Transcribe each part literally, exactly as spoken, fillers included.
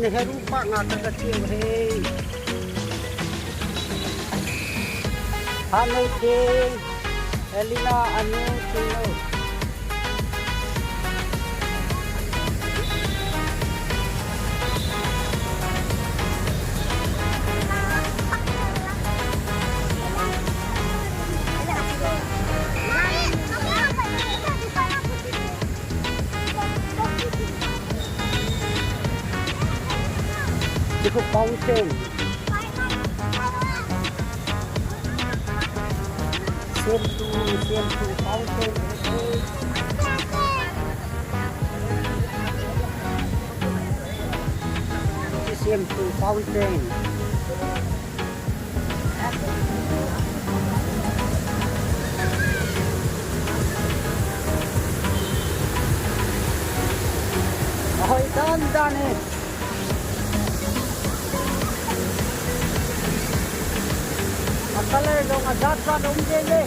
Nehru Park nga ka ka chiu hei. Hanei King, Elena anu King no. Ito fountain. Same to, same to fountain. Same to fountain. Ahoi dandan e. A color jong ajat jat um jeng e.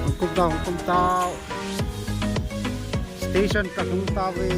Hong kum tao, hong kum tao. Station ka hung tao ve.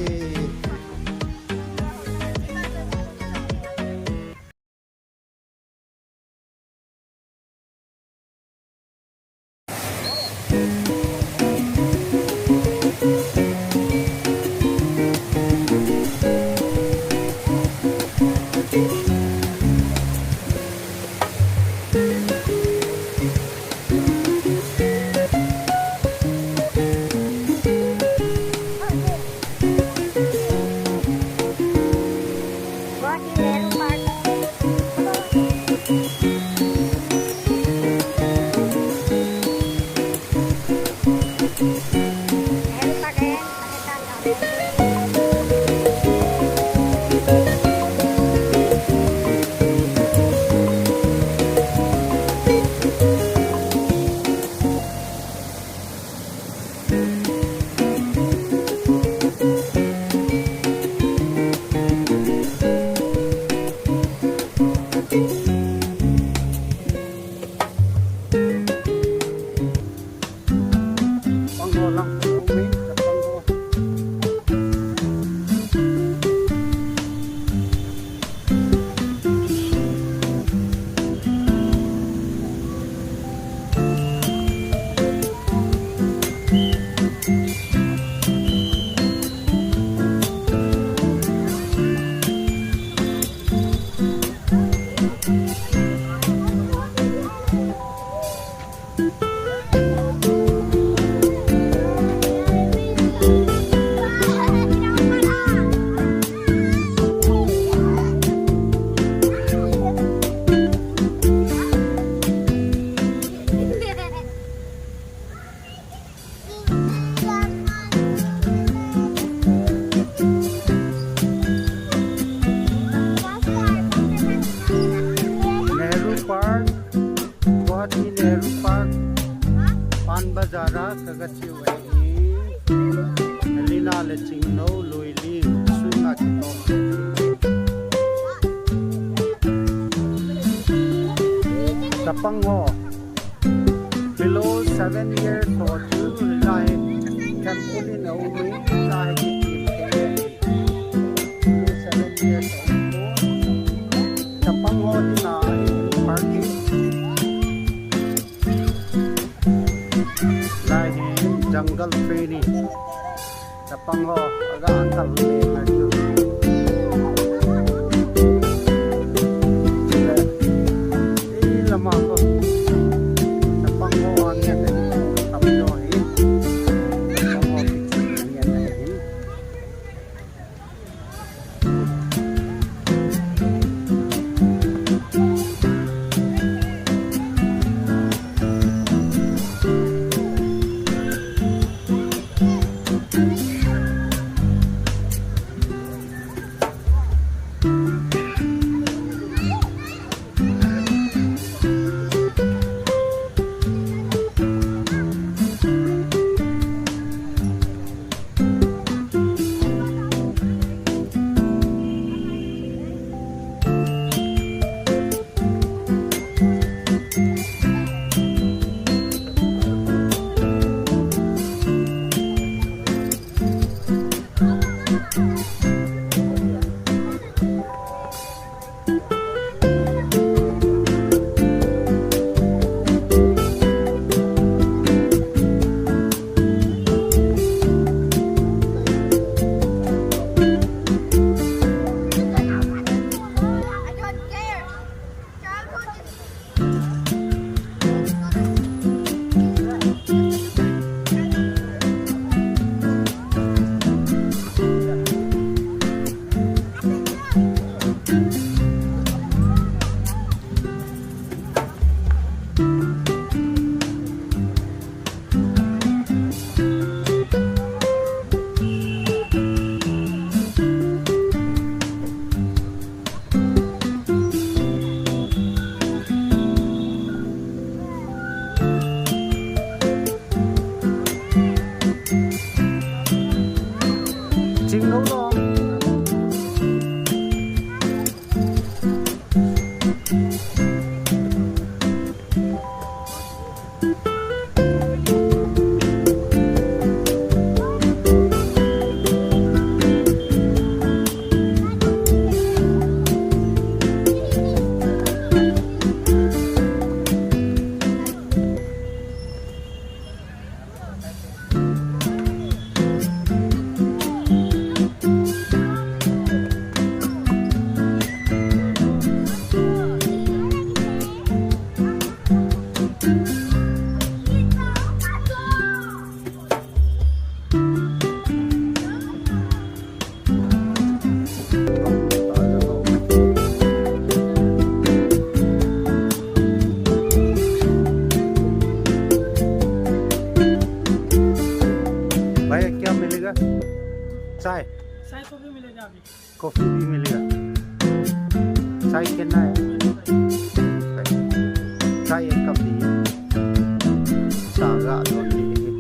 Nehru Park, Pan Bazar a kaga cheu ahi. Lina le Chingno, Luiling, sunga kitom. Chapang ho, below seven years ho chu hilai trampoline a um e, hilai hi seven years old. Chapang ho dinga parking. Lai hi jungle training. Chapang ho aga kal le na chu. Chule, i lama ko. Chapang ho ang ya ka hi. Tam jo hi. Chapang ho ki ang ya ka hi. Chingno lom. भैया, क्या मिलेगा? चाय? चाय, कॉफी मिलेगा अभी। कॉफी भी मिलेगा। चाय कितना है? चाय एक कप दीजिए। सागा दो दीजिए।